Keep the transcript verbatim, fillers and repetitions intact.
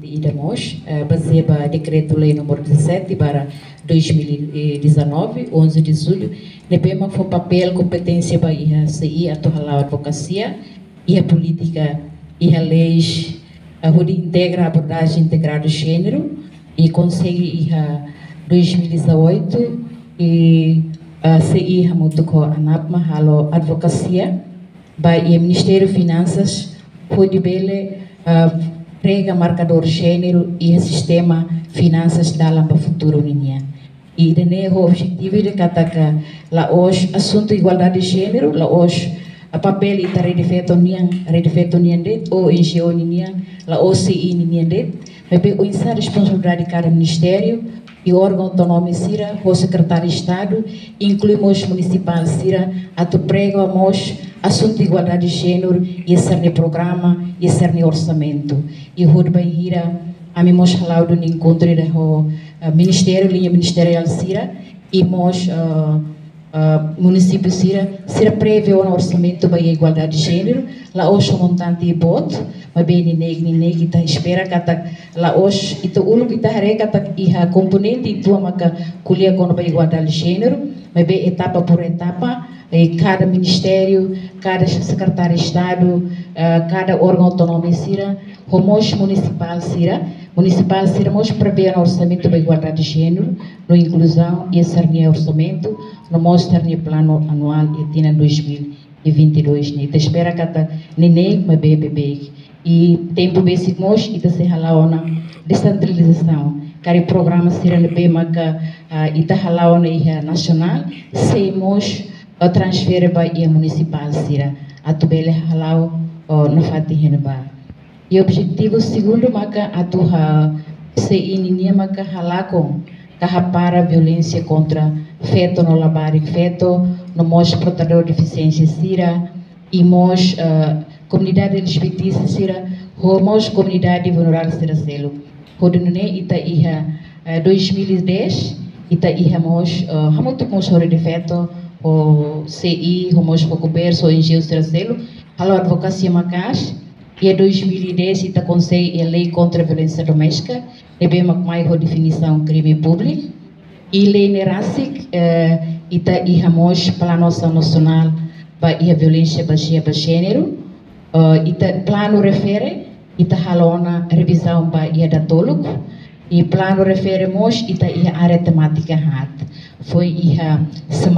ida mós, eh, bazeia ba Dekretu-Lei número dezassete barra dois mil e dezanove, onze de julho, ne'ebé mak fó papél kompeténsia ba iha C I atu hala'o advokasia, iha polítika, iha leis, eh, hodi integra abordajen integradu jéneru, i konsege iha dois mil e dezoito, i, eh, C I hamutuk ho ANAPMA halo advokasia ba iha Ministériu Finansas, hodi bele, ah, prega markadór jéneru iha sistema finansas dalan ba futuru ninian. I ida-ne'e ho objetivu ida katak la'ós asuntu igualdade jéneru, la'ós, ah, papél ita Rede Feto nian, Rede Feto nian de'it, ou N G O ninian, la'ós C I ninian de'it, maibé oinsá responsabilidade kada ministériu, i órgaun autonómiku sira, ho sekretáriu Estadu, inklui mós munisipál sira, atu prega mós asuntu igualdade jéneru iha sira-nia programa, iha sira-nia orsamentu. I hodi bainhira ami mós hala'o duni enkontru ida ho, eh, ministériu, liña ministeriál sira, i mós, eh, ah, munisípiu sira, sira prevee ona orsamentu ba iha igualdade jéneru, la'ós ho montante boot, maibé neineik, neineik, ita espera katak la'ós, ita uluk ita haree katak iha komponente uitoan maka ko'alia kona-ba igualdade jéneru, maibé etapa por etapa, i kada ministériu, kada sekretáriu Estadu, ah, kada órgaun autonómiku sira, ho mós munisipál sira, munisipál sira mós prevee ona orsamentu ba igualdade jéneru, no inkluzaun iha sira-nia orsamentu, no mós sira-nia planu anuál iha tinan dois mil e vinte e dois ne'e. Ita espera katak neineik, maibé beibeik. I tempu besik mós ita sei hala'o ona desentralizasaun. Karik programa sira ne'ebé maka, ah, ita hala'o ona iha nasionál, sei mós, ah, transfere ba iha munisipál sira. Atu bele hala'o, oh, nafatin iha ne'ebá. I objetivu segundu maka atu ha C I ninian maka halakon ka hapara violénsia kontra feto no labarik feto, no mós portadór defisiénsia sira, i mós, eh, komunidade L G B T sira, ho mós komunidade vulnerável sira seluk. Hodi nune'e ita iha, eh, dois mil e dez, ita iha mós, eh, hamutuk mós ho Rede Feto, ho C I, ho mós ho governu, ho N G O sira seluk, halo advokasia maka'as, iha dois mil e dez ita konsege iha lei kontra violénsia doméstika, ne'ebé mak mai ho definisaun krime públiku. I lei ne'e rasik, eh, ita iha mós planu asaun nasionál ba iha violénsia bazeia ba jéneru. Eh, ita planu refere, ita halo ona revizaun ba iha datoluk. I planu refere mós ita iha área temátika haat. Foin iha semana